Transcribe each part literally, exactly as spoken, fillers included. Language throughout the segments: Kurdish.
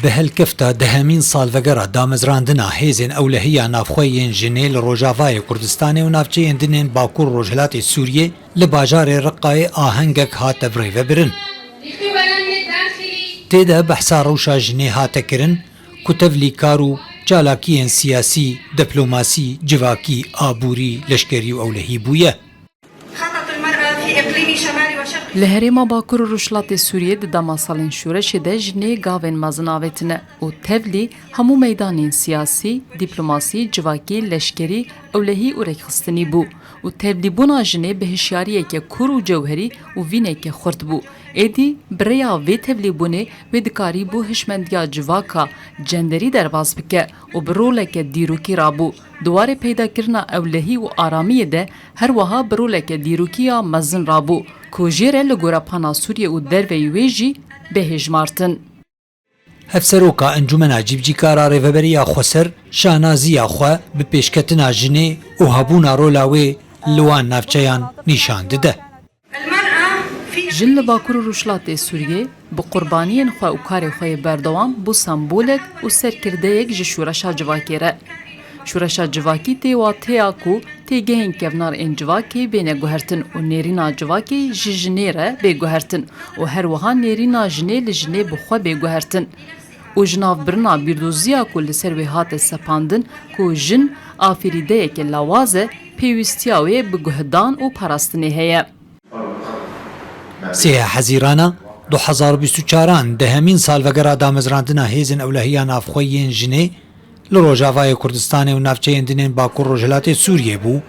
Bi helkefta dehemîn salvegera damezrandina hêzên ewlehiya navxwe yên jinê li Rojavayê Kurdistanê û navçeyên din ên Bakur Rojhilatê Sûriyê li bajarê Riqayê ahengek hate birêvebirin. Tê de behsa rewşa jinê hate kirin ku tevlî kar û çalakiyên siyasî, diplomasî, civakî, aborî, leşkerî û ewlehî bûye. Li herêma Bakur û Rojhilatê Sûriyê di dema salên şoreşê de jinê gavên mezin avêtine û tevlî hemû meydanên siyasî, dîplomasî, civakî, leşkerî, ewlehî û rêkxistinî bû û tevlîbûna jinê bi hişyariyeke kûr û cewherî û vîneke xurt bû. Êdî bi rêya vê tevlîbûnê wê dikarîbû hişmendiya civaka cenderî derbas bike û bi roleke dîrokî rabû. Di warê peydakirina ewlehî û aramiyê de her wiha bi roleke dîrokî ya mezin rabû ku jê re li gora pana Sûriyê û derveyî wê jî bê hêjmartin. Hevseroka Encûmena Cîbicîkar a Rêveberiya Xweser şanaziya xwe bi pêşketina jinê û hebûna rola wê li wan navçeyan nîşan dide. Jin li Bakur û Rojhilatê Sûriyê bi qurbaniyên xwe û karê xwe yê berdewam bû sembolek û serkirdeyek ji şoreşa civakê re. Şoreşa civakî tê wateya ku têgehên kevnar ên civakê bêne guhertin û nêrîna civakê ji jinê re bê guhertin û her wiha nêrîna jinê li jinê bi xwe bê guhertin. Û ji nav birina bîrdoziya ku li ser wê hate sepandin ku jin afirîdeyeke lawaz e, pêwîstiya wê bi guhdan û parastinê heye. Sêya Hezîrana du hezar û bîst û çaran dehemîn salvegera damezrandina hêzên ewlehiya navxwe yên jinê li Rojavayê Kurdistanê û navçeyên din ên Bakur Rojhilatê Sûriyê bû.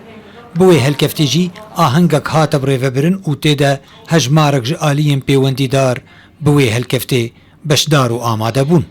Bi wê helkeftê jî ahengek hate birêvebirin û tê de hejmarek ji aliyên pêwendîdar bi wê helkeftê beşdar û amade bûn.